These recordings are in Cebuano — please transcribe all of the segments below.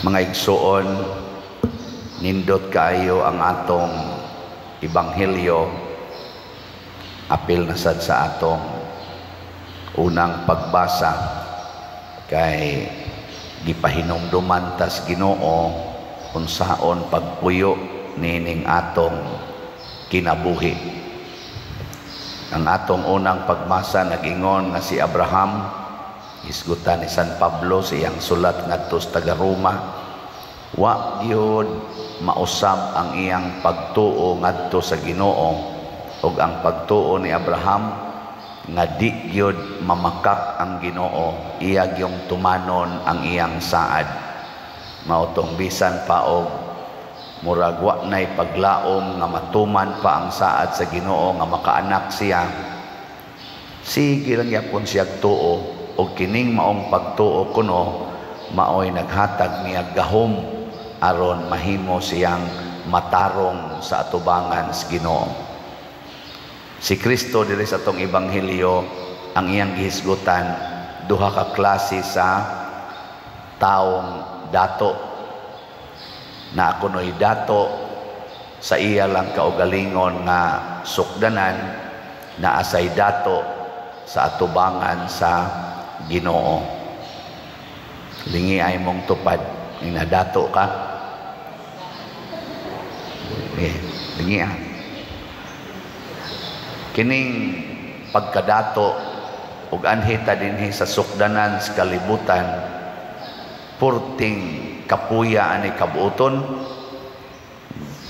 Mga igsuon, nindot kaayo ang atong ebanghelyo, apil na sad sa atong unang pagbasa, kay gipahinumduman tas Ginoo unsaon pagpuyo nining atong kinabuhi. Ang atong unang pagbasa nag-ingon nga si Abraham, hisgutan ni San Pablo sa iyang sulat ngadto sa taga Roma, wa gyud mausab ang iyang pagtuo ngadto sa Ginoo, ug ang pagtuo ni Abraham nga di gyud mamakak ang Ginoo, iya gyung tumanon ang iyang saad. Mao tong bisan pa og murag wa nay paglaom nga matuman pa ang saad sa Ginoo nga makaanak siya, sige lang gyapon siya tuo, og kining maong pagtuo kuno maoy naghatag niya gahom aron mahimo siyang matarong sa atubangan sa Ginoo. Si Kristo diri sa atong ebanghelyo, ang iyang gihisgutan duha ka klase sa taong dato. Na kuno'y dato sa iya lang kaugalingon nga sukdanan, na asay dato sa atubangan sa Ginoo. Lingi ay mong tupad, ing dato ka. Eh, lingi ah. Kining pagkadato ug anhi ta dinhi sa sukdanan sa kalibutan, purting kapuya ani kabuoton.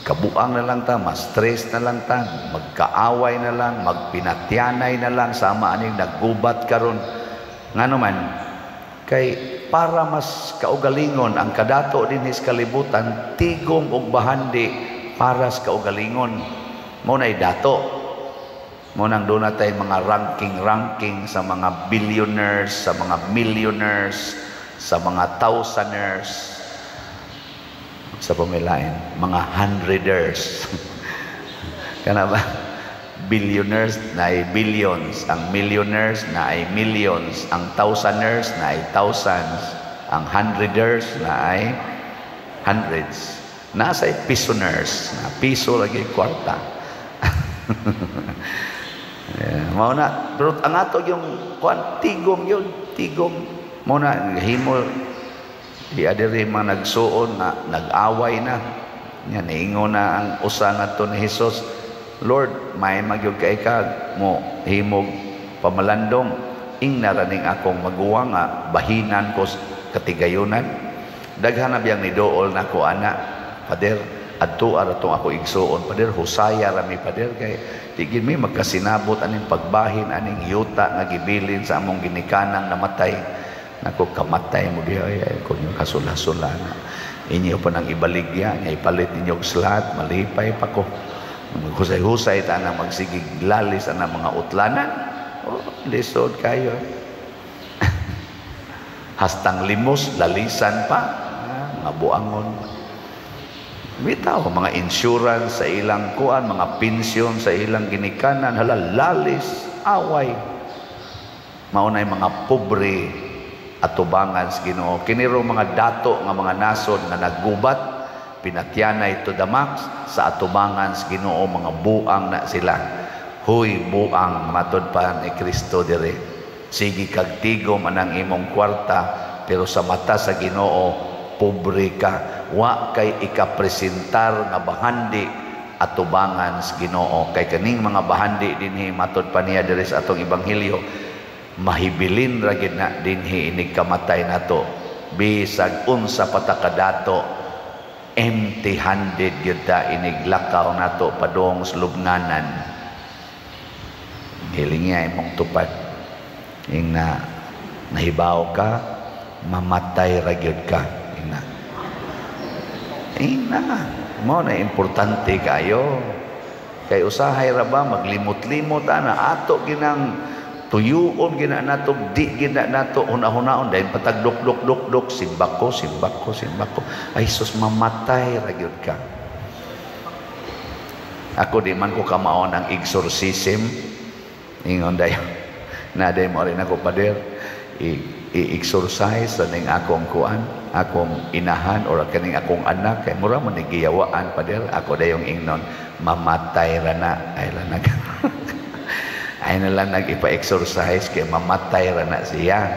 Kabuang na lang ta, ma-stress na lang ta, magkaaway na lang, magpinatyanay na lang, sama aning naggubat karon. Ngano man, kay para mas kaugalingon ang kadato dinhi sa kalibutan, tigom og bahandi para sa kaugalingon. Mao nay dato. Mao nang duna tay mga ranking-ranking sa mga billionaires, sa mga millionaires, sa mga thousanders, sa pamilain, mga hundreders. Kana ba? Billionaires na ay billions, ang millionaires na ay millions, ang thousanders na ay thousands, ang hundreders na ay hundreds. Nasa pisoners, na piso lagi kwarta. Yeah, mao na, pero ang ato yung kuan, tigom yun, tigom. Mao na himo di adiri mga nagsuon na nag-away na. Nya niingon na ang usa ngadto ni Hesus, "Lord, may magyud kay ka mo himog pamalandong, ingna ra ning akong maguwang nga bahinan ko katigayunan." Daghan na biyang niduol nako ana, "Pader, adto ra tong ako igsuon, pader, husaya ra mi, pader, kay di gid mi magkasinabot aning pagbahin aning yuta nga gibilin sa among ginikanang namatay." Nako, kamatay mo diha ay kung yung kasula-sula na inyo pa nang ibaligya nya, ipalit ninyo og slot, malipay pa ko. Maghusay-husay ta na, magsigig lalis ana mga utlanan. Oh, lisod kayo. Hastang limos, lalisan pa. Ah, mga buangon. Bitaw, mga insurance sa ilang kuan, mga pensyon sa ilang ginikanan, hala, lalis, away. Mao nay mga pobre atubangan sa Ginoo. Kini ro mga dato nga mga nasod nga naggubat, pinatyanay to the max, sa atubangan sa Ginoo mga buang na sila. Huy buang, matod pa ni Kristo dire. Sige kag tigom anang imong kwarta, pero sa mata sa Ginoo pobre ka. Wa kay ikapresentar nga bahandi atubangan sa Ginoo, kay kaning mga bahandi dinhi, matod pa niya diri sa atong ebanghelyo, mahibilin ra gid na dinhi inig kamatay nato. Bisag unsa pa ta kadato, empty handed gyud ta inig lakaw nato padung sa lubnganan. Hilingi imong tupad, ing na nahibaw ka mamatay ra gyud ka. Ing na mao na importante kayo, kay usahay ra ba maglimot-limot ana ato ginang tuyuon gina nato, di gina nato huna-hunaon dahil patag dok dok dok dok, simbak ko, simbak ko, simbak ko, ay sus, mamatay ra gyud ka. Ako di man ko kamaon ang exorcism. Ingon dayon na day mo rin ako, "Pader, i I-exorcise sa ning akong kuan, akong inahan or kaning akong anak kay mura man ni giyawaan, pader. Ako dayong ingnon, "Mamatay ra na." Ay lang nag ay na lang nag ipa-exorcise kay mamatay ra na siya.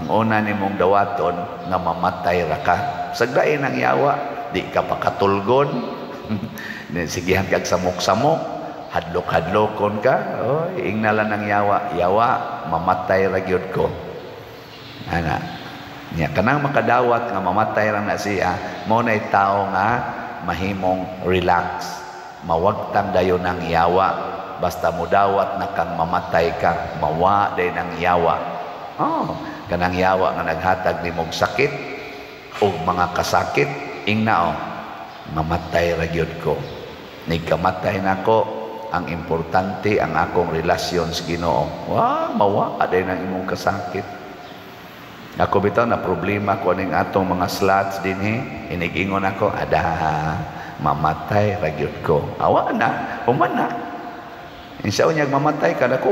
Ang una nimong dawaton nga mamatay ra ka. Sagdain ang yawa, di ka pa katulgon. Sigihan kag samok-samok, hadlok-hadlokon ka. Oy, ingna lang ang yawa, "Yawa, mamatay ra gyud ko." Ana. Nya kanang makadawat nga mamatay ra na siya, mao nay tao nga mahimong relax. Mawagtang dayon ang yawa. Basta mudawat na kang mamatay ka, mawa dayon ang yawa. Oh, kanang yawa nga naghatag nimog sakit og mga kasakit, ingna, "Oh, mamatay ra gyud ko. Nigkamatay nako, ang importante ang akong relasyon sa Ginoo." Wa mawa dayon ang imong kasakit. Ako bitaw na problema ko aning atong mga slots dinhi, inigingon ako, "Ada, mamatay ra gyud ko." Awa na, human na. Insa unyag mamatay ka nako.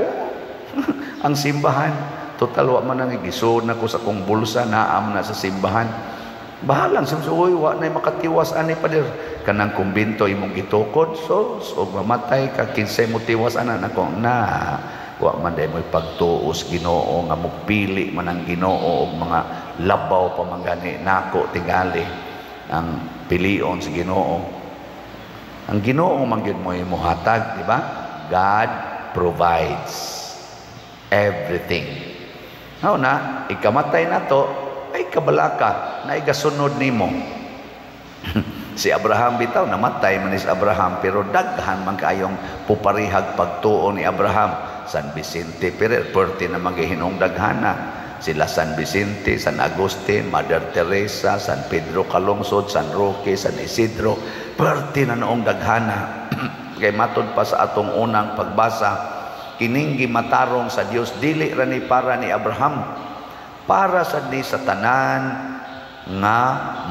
Ang simbahan, total wa man nang gisud nako sa akong bulsa, naam na sa simbahan. Bahalang sa, "Uy, wa na makatiwas ani, pader." Kanang kumbinto imong gitukod, so og mamatay ka, kinsay mo tiwas ana nako na? Wa man day mo'y pagtuos Ginoo nga mopili man ang Ginoo og mga labaw pa man gani nako tingali ang pilion sa Ginoo. Ang Ginoo man gyud mo'y mohatag, di ba? God provides everything. Mao na ikamatay na to ay kabalaka na igasunod nimo. Si Abraham bitaw, namatay man ni si Abraham, pero daghan man kayong puparihag pagtuo ni Abraham. San Vicente Ferrer, perti na magihinong daghana sila. San Vicente, San Agustin, Mother Teresa, San Pedro Calungsod, San Roque, San Isidro, perti na noong daghana. Kay matod pa sa atong unang pagbasa, kining gimatarong sa Dios dili ra ni para ni Abraham, para sad ni sa tanan nga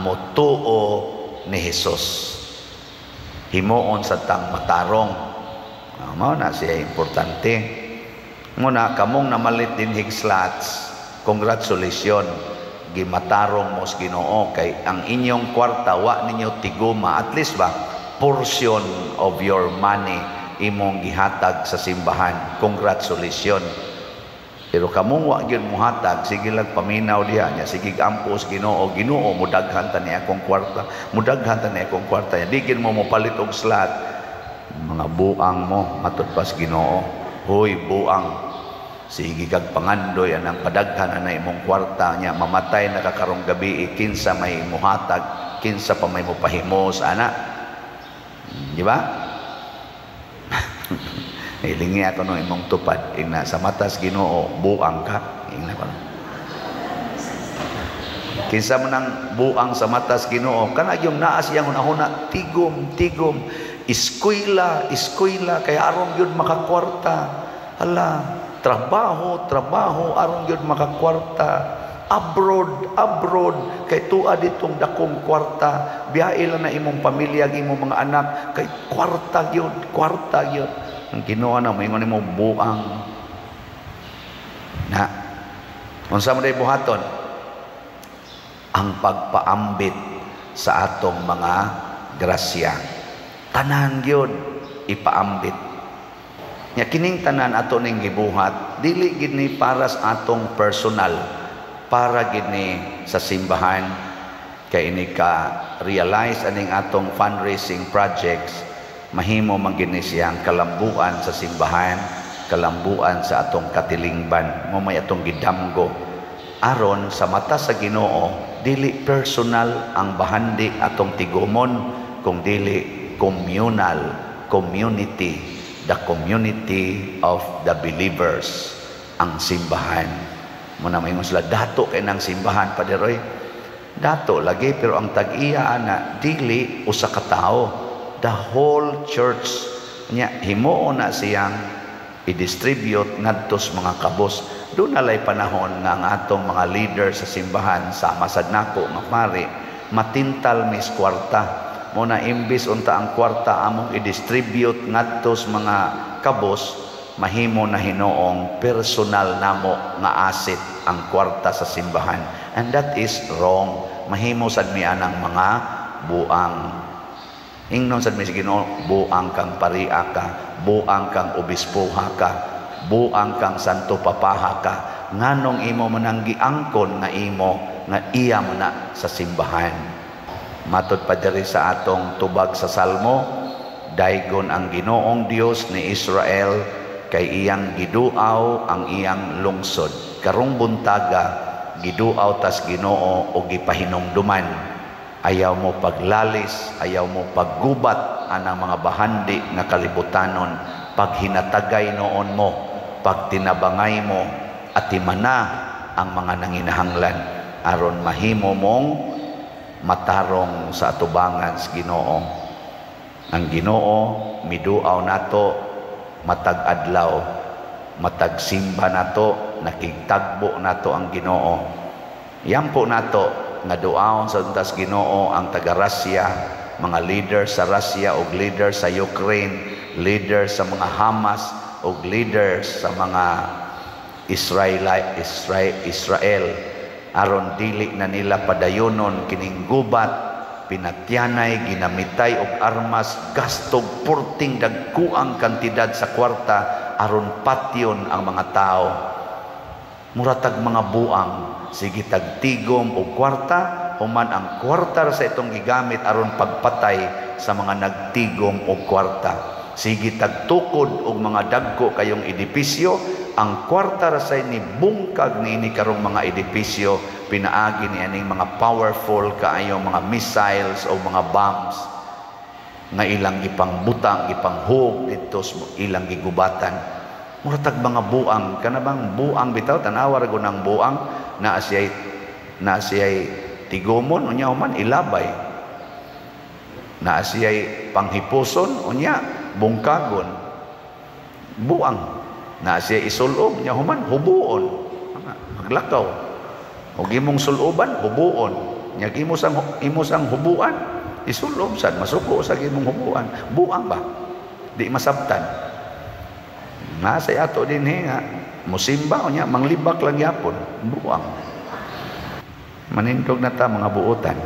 motuo ni Jesus. Himuon sa tang matarong. Mao na siya importante. Muna kamong namalit dinhig slots, congratulations, gimatarong mo sa Ginoo kay ang inyong kwarta wa ninyo tiguma, at least ba portion of your money imong gihatag sa simbahan. Congratulations. Pero kamong wa gyud muhatag, sige lang paminaw diha nya, sige ampo sa Ginoo, "Ginoo, mudaghan ta ni akong kwarta, mudaghan ta ni akong kwarta." Di gyud mo mopalit og slot. Mga buang mo, matud pa sa Ginoo. "Hoy, buang. Sige kag pangandoy anang padaghan ana imong kwarta nya, mamatay na ka karong gabi, kinsa may muhatag, kinsa pa may mopahimos ana?" Di ba? Hilingi ako no imong tupad, ingna, "Sa matas Ginoo, buang ka." Ingna ko no. Kinsa man ang buang sa matas Ginoo? Kana yung naa siyang hunahuna, tigom, tigom, eskwela, eskwela kay aron gyud makakwarta. Hala, trabaho, trabaho aron gyud makakwarta. Abroad, abroad kay tua ditong dakong kwarta. Biyahe lang na imong pamilya, imong mga anak kay kwarta gyud, kwarta gyud. Ang Ginoo na moingon nimo, "Buang." Na unsa man day buhaton? Ang pagpaambit sa atong mga grasya, tanan gyud ipaambit. Nya kining tanan ato ning gibuhat, dili gid ni para sa atong personal, para gid ni sa simbahan. Kay ini ka realize aning atong fundraising projects, mahimo man gid ni siyang kalambuan sa simbahan, kalambuan sa atong katilingban. Mo may atong gidamgo aron sa mata sa Ginoo dili personal ang bahandi atong tigumon, kung dili communal, community, the community of the believers, ang simbahan. Mo na maingon sila, "Dato kay nang simbahan, paderoy." Dato lagi, pero ang tag-iya ana dili usa ka tawo, the whole church. Nya himuon na siyang i-distribute ngadto sa mga kabos. Doon nalay panahon nga ang atong mga leader sa simbahan, sama sad nako nga pari, matintal mis kwarta. Mo na imbis unta ang kwarta among i-distribute ngadto sa mga kabos, mahimo na hinuong personal namo nga asset. ang kwarta sa simbahan. And that is wrong. Mahimo sad mi anang mga buang. Ingnon sad mi sa Ginoo, buang kang paria ka, buang kang obispoha ka, buang kang santo papaha ka. Nganong imo manang giangkon nga imo nga iya mo na sa simbahan? Matod pa diri sa atong tubag sa Salmo, daygon ang Ginoong Dios ni Israel kay iyang giduaw ang iyang lungsod. Karong buntaga, giduaw tas Ginoo o gipahinumduman. Ayaw mo paglalis, ayaw mo paggubat anang mga bahandi nga kalibutanon. Paghinatagay noon mo, pagtinabangay mo, atimana ang mga nanginahanglan aron mahimo mong matarong sa atubangan sa Ginoo. Ang Ginoo miduaw nato matag adlaw, matag simba nato, nakigtagbo nato ang Ginoo. Yampo nato nga duaon sa untas Ginoo ang taga Russia, mga leader sa Russia ug leader sa Ukraine, leader sa mga Hamas ug leaders sa mga Israel aron dili na nila padayonon kining gubat, pinatyanay, ginamitay og armas, gastog purting dagkuang kantidad sa kwarta aron patyon ang mga tao. Muratag mga buang, sige tagtigom og kwarta, human ang kwarta sa itong gigamit aron pagpatay sa mga nagtigom og kwarta. Sige tagtukod og mga dagko kayong edipisyo, ang kwarta ra say ni bungkag niini karong mga edipisyo pinaagi ni aning mga powerful kaayo mga missiles o mga bombs nga ilang gipangbutang, gipanghug didto sa ilang gigubatan. Muratag mga buang. Kana bang buang bitaw, tanawa ra ng buang, naa siyay tigomon, unya human ilabay, naa siyay panghipuson, unya bungkagon. Buang. Na siya isulob nya, human hubuon, maglakaw. Ug imong suloban, hubuon nya. Imo sang hubuan, isulob sad, masuko sa imong hubuan. Buang ba, di masabtan. Nasa ato din nga musimba, unya manglibak lang yapon. Buang. Manindog na ta, mga buotan.